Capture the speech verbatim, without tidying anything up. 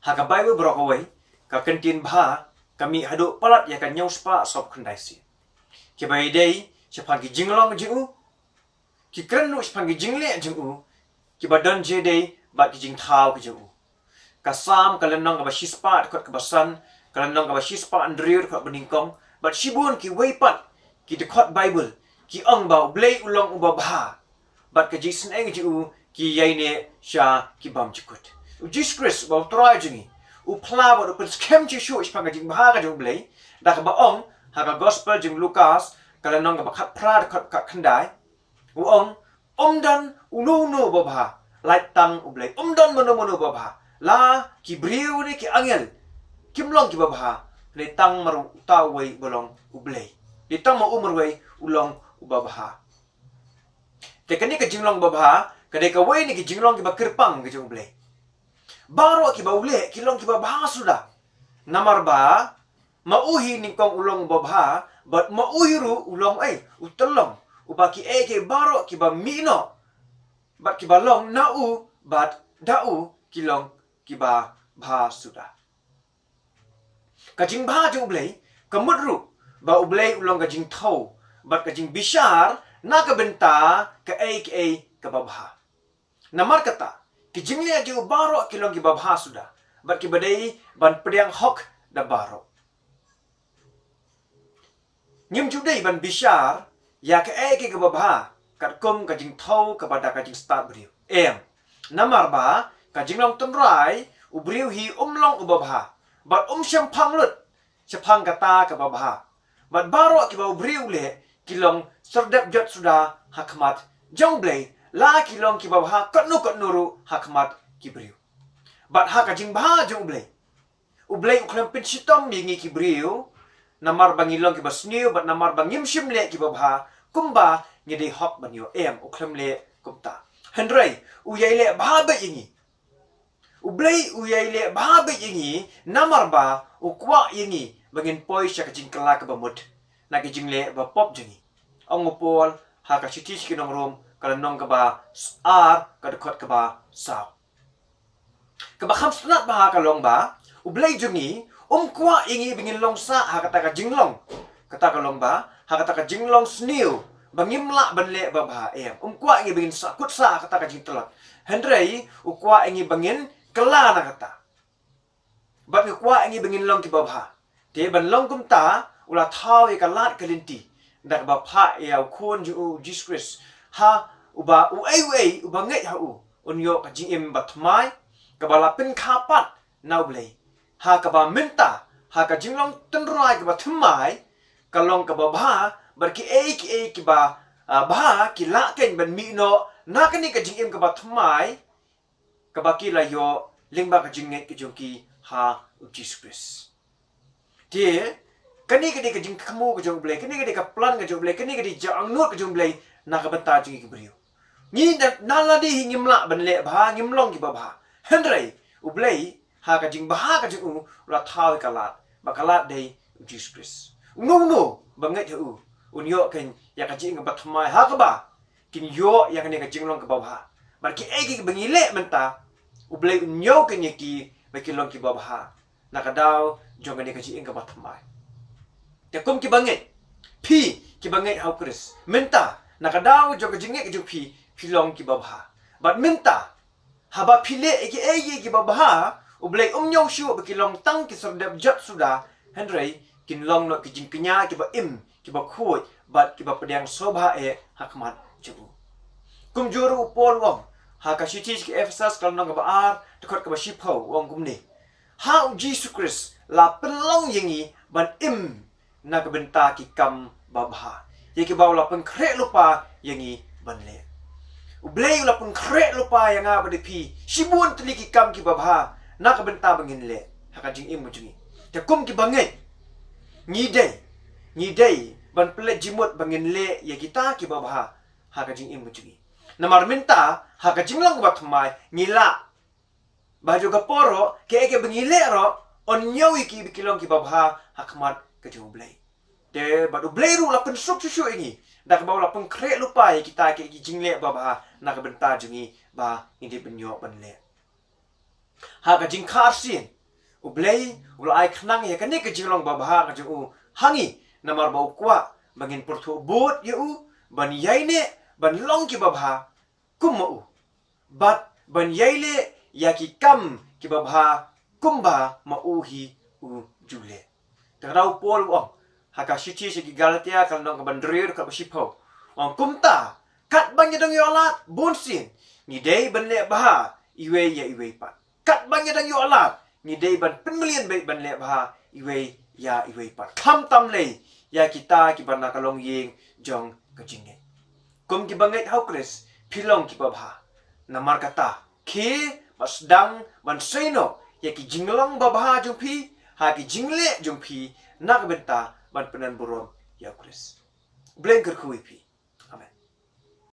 Ha ka Baibl baroh kawei, ka kyntien bha ka mih haduh palat ïa ka hynñiew spah sawphew khyndai sien. Kiba ïadei shaphang ki jinglong jong u, ki kren ruh shaphang ki jingleh jong u, kiba don jingïadei bad ki jingthaw ki jong u. Ka Salm ka lynnong kaba shispah dkhot kaba san, ka lynnong kaba shispah hynriew dkhot ba nyngkong, bad shibun kiwei pat ki dkhot Baibl ki ong ba U Blei u long uba bha, bad ka jingisynei jong u ki ïaineh sha ki bymjukut. U Jisu Khrist uba U Trai jong ngi, u phla bad u pynskhem shuh shuh shaphang ka jingbha ka jong U Blei, da kaba ong ha ka Gospel jong u Lukas, ka lynnong kaba khatphra dkhot khatkhyndai, u ong, ym don uno uno uba bha, lait tang U Blei. Ym don mano mano uba bha, la ki briew ne ki angel, kim long kiba bha, ne tang mar uta uwei uba long U Blei. Ne tang ma u marwei u long uba bha. Te kane ka jinglong babha ka dei kawei na ki jinglong kiba kyrpang ka jong U Blei. Baroh kiba u leh ki long kiba bha suda. Namar ba ma u hi nyngkong u long babha, bad ma u hi ruh u long ei, u tyllong, uba kiei kiei baroh kiba mih noh bad kiba long na u bad da u ki long kiba bha suda. Ka jingbha jong U Blei ka mut ruh ba U Blei u long ka jingthew bad ka jingbishar na ka bynta kaei kaei kaba bha. Namar kata, ki jingleh jong u baroh ki long kiba bha suda, bad kiba dei ban pdiang hok da baroh. Ngim ju dei ban bishar ïa kaei kaei kaba bha katkum ka jingthew kaba da ka jingstad briew. Em, namar ba ka jinglong tynrai u briew hi um long uba bha, bad um shemphang lut shaphang kata kaba bha. Bad baroh kiba u briew u leh ki long serdep jot suda ha khmat jong U Blei, la ki long kiba bha katno katno ruh ha khmat ki briew. Bad ha ka jingbha jong U Blei, U Blei u khlem pynshitom ïa ngi ki briew namar ba ngi long kiba sniew bad namar ba ngim shym leh kiba bha kumba ngi dei hok ban ïoh. Em, u khlem leh kumta. Hynrei u ïai leh bha beit ïa ngi. U Blei u ïai leh bha beit ïa ngi namar ba u kwah ïa ngi ba ngin poi sha ka jingkylla kaba mut na ki jingleh ba pop jong ngi. Ong u Paul ha ka shithi sha ki nong Rom, ka lynnong kaba ar, ka dkhot kaba saw. Kaba kham sngewtynnat bha ka long ba U Blei jong ngi um kwah ïa ngi ba ngin long sah ha kata ka jinglong, kata ka long ba ha kata ka jinglong sniew ba ngim lah ban leh babha. Em, um kwah ïa ngi ba ngin sah kut sah ha kata ka jingtlot. Hynrei u kwah ïa ngi ba ngin kylla na kata. Bad ngi kwah ïa ngi ba ngin long kiba bha. Te ban long kumta, u la thaw ïa ka lad ka lynti da kaba phah ïa u Khun jong u, Jisu Khrist, ha uba uei uei uba ngeit ha u un ïoh ka jingim bathymmai kaba la pynkha pat na U Blei. Ha kaba mynta, ha ka jinglong tynrai kaba thymmai ka long kaba bha, bad kiei kiei kiba, ah, bha ki lah kein ban mih noh na kane ka jingim kaba thymmai kaba ki la ïoh lyngba ka jingngeit ka jong ki ha u Jisu Khrist. Te kane ka dei ka jingthmu ka jong U Blei, kane ka dei ka plan ka jong U Blei, kane ka dei jingangnud ka jong U Blei na ka bynta jong ngi ki briew. Ngi na, na lade hi ngim lah ban leh bha, ngim long kiba bha. Hynrei U Blei ha ka jingbha ka jong u u la thaw ïa ka lad, ba ka lad dei u Jisu Khrist. Uno uno ba ngeit ha u un ïoh kein ïa ka jingim kaba thymmai ha kaba kin ïoh ïa kane ka jinglong kaba bha. Bad kiei kiei kiba ngi leh mynta, U Blei un ñiew kein ïa ki ba kin long kiba bha na ka daw jong kane ka jingim kaba thymmai. Te kum kiba ngeit, phi kiba ngeit ha u Khrist mynta, na ka daw jong ka jingngeit ka jong phi, phi long kiba bha. Bad mynta, haba phi leh ïa kiei kiei kiba bha, U Blei um ñiew shuh ba ki long tang ki serdep jot suda, hynrei kin long noh ki jingkñia kiba im, kiba khuid bad kiba pdiang sngewbha eh ha khmat jong u. Kumjuh ruh u Paul u ong ha ka shithi sha ki Ephesus, ka lynnong kaba ar, dkhot kaba shiphew, u ong kumne: Ha u Jisu Khrist la pynlong ïa ngi ban im na ka bynta ki kam babha, ïa kiba u la pynkhreh lypa ïa ngi ban leh. U Blei u la pynkhreh lypa ïa nga bad ïa phi shibun tylli ki kam kiba bha na ka bynta ba ngin leh ha ka jingim ka jong ngi. Te kum kiba ngeit, ngi dei, ngi dei ban pynleit jingmut ba ngin leh ïa kita kiba bha ha ka jingim ka jong ngi. Namar mynta ha ka jinglong kaba thymmai ngi lah ba ha ka por ruh, kiei kiei ba ngi leh ruh, un ñiew ïa ki ba ki long kiba bha ha khmat ka jong U Blei. Te bad U Blei ruh u la pynsuk shuh shuh ïa ngi da kaba u la pynkhreh lypa ïa kita ki, ki jingleh babha na ka bynta jong ngi ba ngin dei ban ïoh ban leh. Ha ka jingkha arsien, U Blei u la ai khnang ïa kane ka jinglong babha ka jong u ha ngi, namar ba u kwah ba ngin pyrthuh bud ïa u, ban ïaineh, ban long ki babha kum ma u, bad ban ïaileh ïa ki kam ki babha kumba ma u hi u ju leh. Te ka daw u Paul u ong ha ka shithi sha ki Galatia ka lynnong kaba hynriew dkhot ba shiphew, u ong, kumta, kat ban ïadong ïoh lad bun sien, ngi dei ban leh bha iwei ïa iwei pat. Kat ban ïadong ïoh lad, ngi dei ban pynmlien beit ban leh bha iwei ïa iwei pat, khamtam lei ïa kita kiba na ka longïing jong ka jingngeit. Kum kiba ngeit ha u Khrist, phi long ki babha. Namar kata, khie bad sdang ban sei noh ïa ki jinglong babha jong phi ha ki jingleh jong phi na ka bynta ban pyndonburom ïa u Khrist. U Blei un kyrkhu ïa phi.